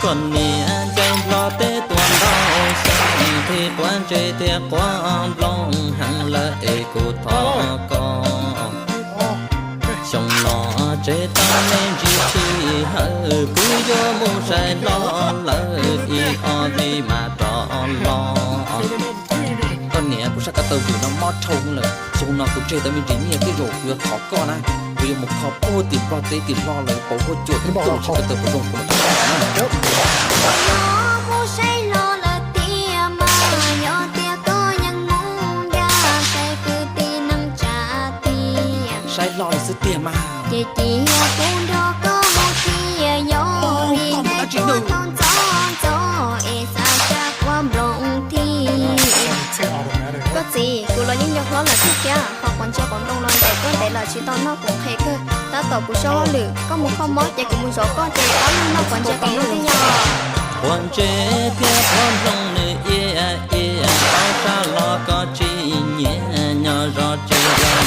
Koj niam ncaim Nplog teb tuaj ntau xyoo, thiab quav ntses thiab quav nplooj heev lawm es kuv thov koj xyoo no tseg tau me ntsis sij hawm, kuv yuav mus saib hlo lawm ib ob hlis mas rov los. Koj niam, kuv saib ko taw vwm no mob dhau lawm, xyoo no kuv tseg tau me ntsis nyiaj thiab zaum kuv yuav thov koj na, kuv yuav mus kho puag tim Nplog teb tim Nplog lawv pauv huab cua tub tub, saib ko taw puas zoo kuv mam thov koj na. Koj yuav mus saib hlo lawm tiag mas, yog tias koj yeej mus ncaj saib kwv tij neej tsa tiag. Saib hlo lawm xwb tiag mas. Ces cia kuv nrog koj mus thiaj yog li ntawd, tuaj thoob ntxov ntxov es xav xyaw quav nplooj thiab. Koj txiv, kuv los yeej yog hlob lawm thiab, ho quav ntses quav nplooj los ntes koj ntev lawm tsis tau noj kuv nqhis kawg. Tab tom kuv soj hauj lwm, koj mus kho mob ces kuv mus zov koj ces pab noj quav ntses quav nplooj thiab yog. Quav ntses thiab quav nplooj nws ia ia, tau sab los koj tsis nyiam, nyob zov tsis zov.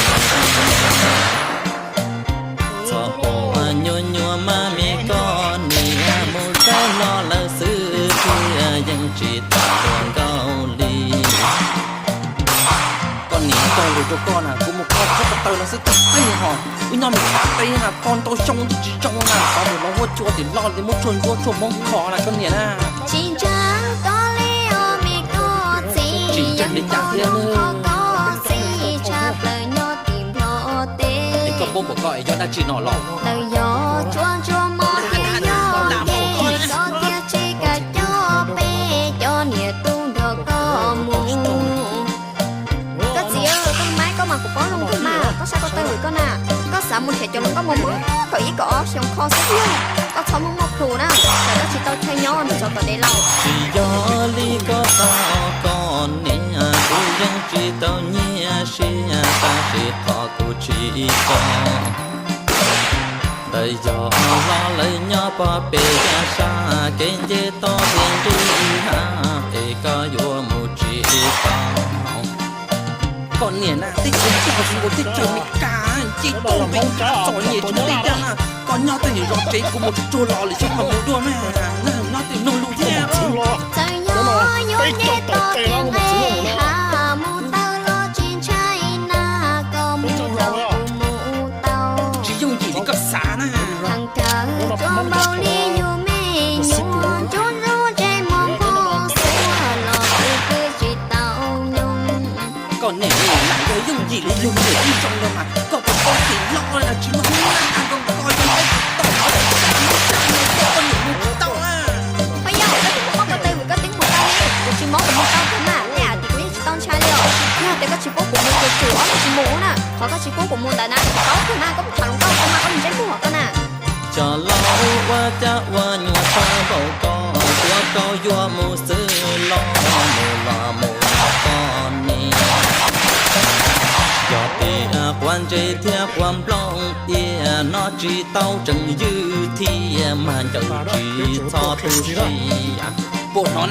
Txhob ua nyuaj nyuaj mas me koj niam, mus saib hlo lawm xwb tiag yeej tsis tau ua nkauj li. Koj niam, tau lus rau koj na, kuv mus kho txhob ko taw no xwb tiag ho. Wb nyob Meskas teb na, kho ntau xyoo twb tsis zoo na, xav mus lov huab cua tim Nplog li muab tshuaj ntsuab tshuaj Hmoob kho na koj niam na. Tsis ntseeg koj li os me koj txiv, tsis ntseeg li cas thiab, koj xij tshaj plaws nyob tim Nplog teb. Koj paub npaum koj es yog dab tsi no los? Lawv yog tsuas ntsuas mob thiab yog nkeeg, koj thiaj tsis kam coj peb cov niam tub nrog koj mus. Koj txiv, koj maib koj mas kuv paub zoo kawg mas, koj saib ko taw vwm koj na, koj xav mus nrhiav cov hluas nkauj mus muab kaum ib kaum ob xyoo kho xwb tiag. Koj txhob muaj muaj plhus na, txawm koj tsis tau chaw nyob nrog tsov tom dev laus. Tsis yog li koj xav os koj niam, kuv yeej tsis tau nyiaj siab tab sis qhov kuv tsis tau ntawd yog hlob lawv nyob pog pem sab kev nce toj thiab nqis hav es koj yuav mus tsis tau. Koj niam na, teb chaws Nplog tsis nkaus teb chaws Meskas, nce toj nqis hav txom nyem tsis muaj dej caj na. Koj nyob tej niag zos tsev, kuv mus tsuag tsuag los lwm xyoo koj mus dua mas, nyob tej nug lus thiab. Txawm yog yuav nce toj thiab nqis hav mus tawm los tsis ntshai na, koj mus los kuv mus tau. Tsis yooj yim li koj xav na. Theem kawg tsuas npaum li yus me nyuam, ntsuab ntsuab ntsej muag npog xuav los twb twb tsis tau nyoog. Koj niam, lam yog yooj yim li yus niam tij zoo no mas koj puas paub tias hlob tsis muaj hnub nyoog nkaus koj yog tau koj niam mus tau na. Pab yog koj twb muaj pob ko taw vwm koj twb mus tau li, kuv tsis mob kuv mus tau kawg mas, tej yam tim kuv yeej tsis tau ntshai li os. Yog tias koj tsis pub kuv mus ces tsum ob leeg tsis mus na, qhov koj tsis pub kuv mus ntawd na kuv paub kawg mas, koj mus tham hluas nkauj koj mas koj mus ntseb puag hov koj na. Cov laus ua cas ua nyuaj siab npaum koj, tuav koj yuav mus xwb los mus los mus los koj niam. Yog tias quav ntses thiab quav nplooj ia no tsis tau tseem ywj thiab mas ncaws tsis txhob tu siab. Puas hnov